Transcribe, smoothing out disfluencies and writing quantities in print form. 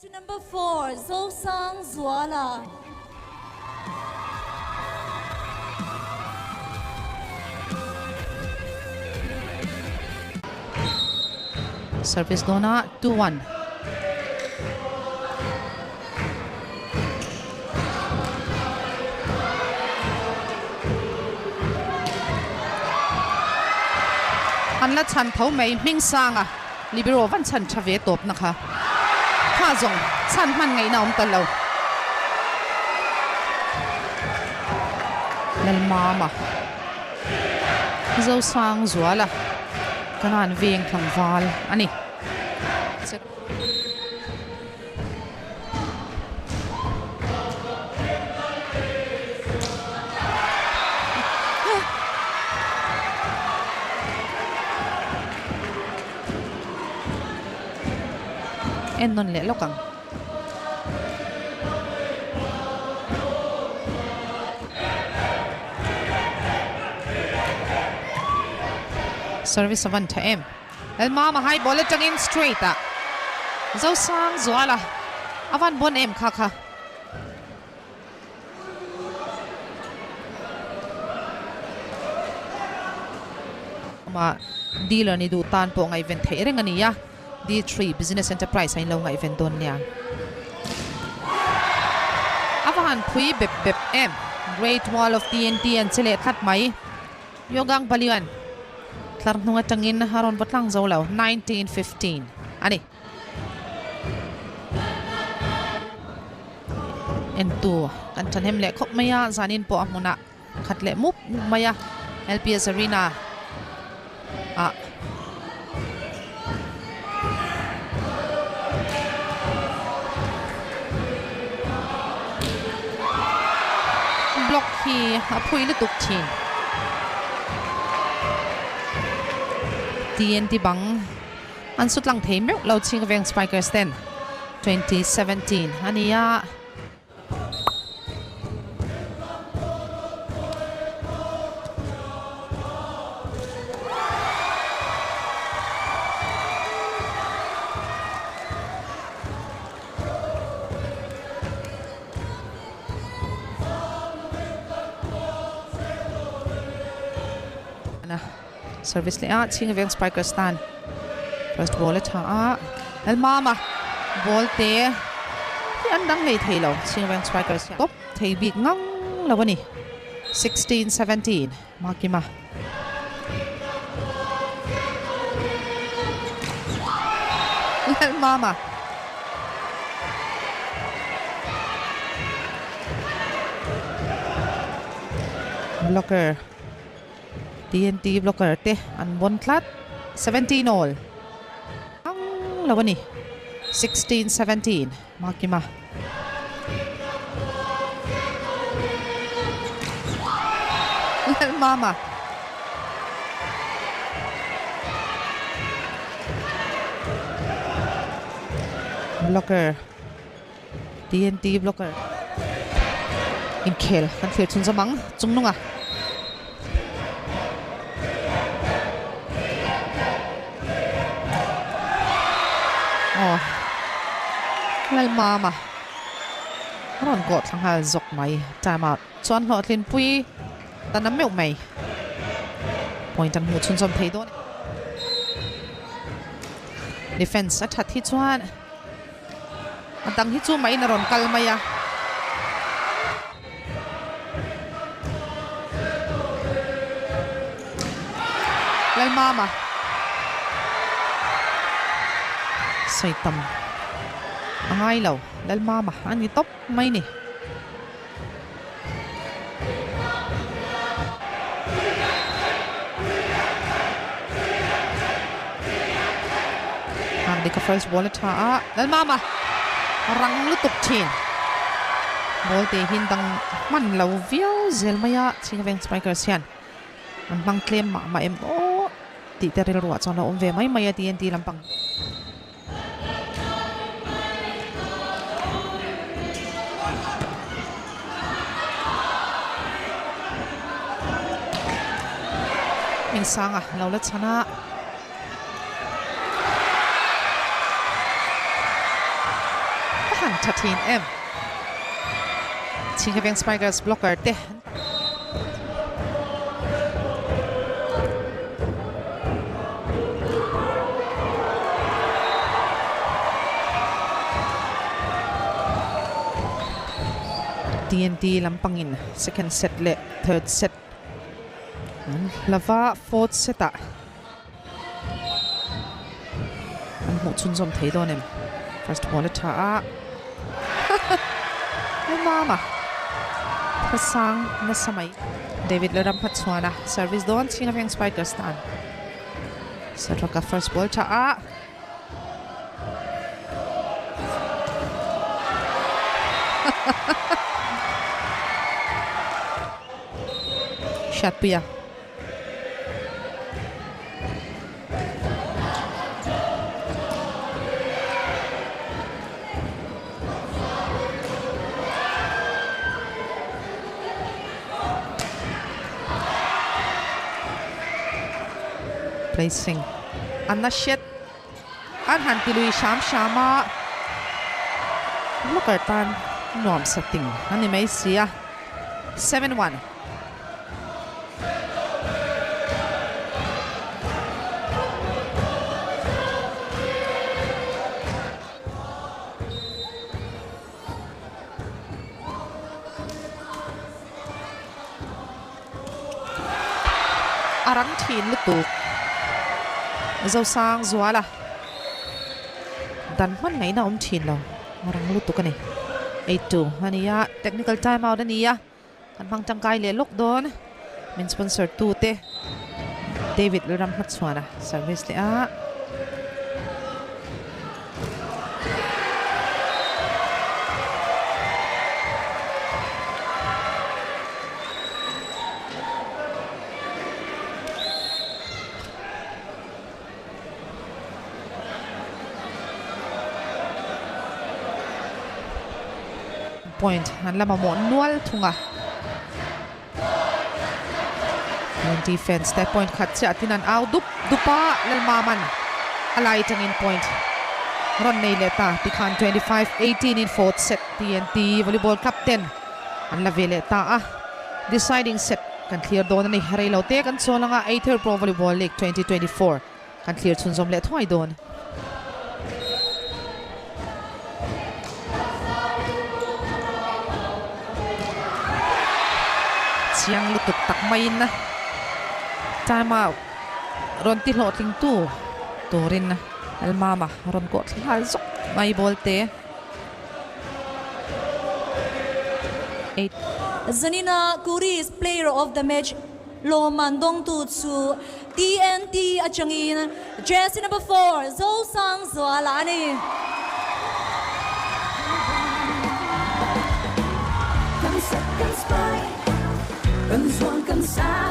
To number 4, Zosangzuala. Service dawna 2-1. An la chhan tho mai hming sanga. Libero van chhan tha ve tawp na kha. Kha zawng chhan hman ngaihna awm ta lo. Lalmama Zosangzuala Kanan veng tlangval a ni. En nawn leh lawk ang. Service a van tha em. Lalmama high ball atangin straight ah Zosangzuala a van bawn em kha kha. Ama dealer ni duh tan pawh ngaihven theih reng a ni a, D3 Business Enterprise a in lo ngaihven dawn nia. A va han phui bep bep em. Great Wall of TNT an che leh tlat mai. Yogang Balian tlar hnung atangin a rawn va tlang zo lo, 1915 a ni. Entu kan thahnem leh khawp mai a, zanin pawh a hmunah khat leh mup mup mai a, LPS Arena ah. Block hi a phui lutuk thin. TNT bang. An su tlang thei meuh lo ching veng Spikers ten 2017 a ni a. Service leh a chhing veng Spikers tan first ball a tha a Lalmama ball te hi an dang hlei thei lo chhing veng Spikers hian tawp thei bik ngang lo a ni 16-17 Makima Lalmama Blocker TNT blocker te an bawn tlat 17 all ang lo a ni 16 17 Makima Lalmama Blocker TNT blocker inkhel kan thlir chhun zawm ang chung nunga. Aw Lalmama a rawn kawh thla nghal zawk mai time out chuan hlawhtlin pui ta na meuh mai point an hmuh chhun zawm thei dawn defense a that hi chuan A dang hi chu mah in a rawn kal mai a. Lalmama sawi tam a ngai lo. Lalmama a ni tawp mai ni. Hang dika first ball a tha a Lalmama rang lutuk thin ball te hin dang hman lo viau zel mai a Chhingaveng Spikers hian an hmang tlem mah mah em aw tih te rilruah chuan a awm ve mai mai a TNT lampang. Hmingsanga lo la chhan a. han tha thin em. Chhingkhaveng Spikers blocker te TNT lampangin second set leh third set an hlava fourth set ah An hmuh chhunzawm thei dawn em? First ball a tha a. He mama thasang nasa mai. David Leram hmachhuan a service dawn chhing aveng Spikers tan. Sadraka first ball tha a. Hriatpuia. Placing an na hriat an han ti lui hram hram a blocker tan nuam sa ting a ni mai si a 7-1. A rang thin lutuk Zosang Zuala dan hman ngaihna awm thin lo a rang lutuk a ni 8-2 a ni a technical time out a ni a. Kan hmang tangkai leh lawk dawn. Min sponsor tu te David Lalram hmachhuana service leh a. Point an la mamawh nual thung a. An defense te point khat chiah tin an au dup dup a, Lalmaman a lai atangin point rawn nei leh ta tikhan 25-18 in fourth set TNT Volleyball Club ten an la ve leh ta a. Deciding set kan thlir dawn a ni. Rei lo te kan chawl anga Aether Pro Volleyball League 2024 kan thlir chhunzawm leh thuai dawn. Chiang lutuk tak maiin time out rawn ti hlawhtling tu turin Almama rawn kawh thla nghal zawk mai ball te. Zanina Kuris Player of the Match lawmman dawngtu chu TNT atangin jersey number 4 Zosangzuala a ni. Kan set kan spy, kan zuang kan sa.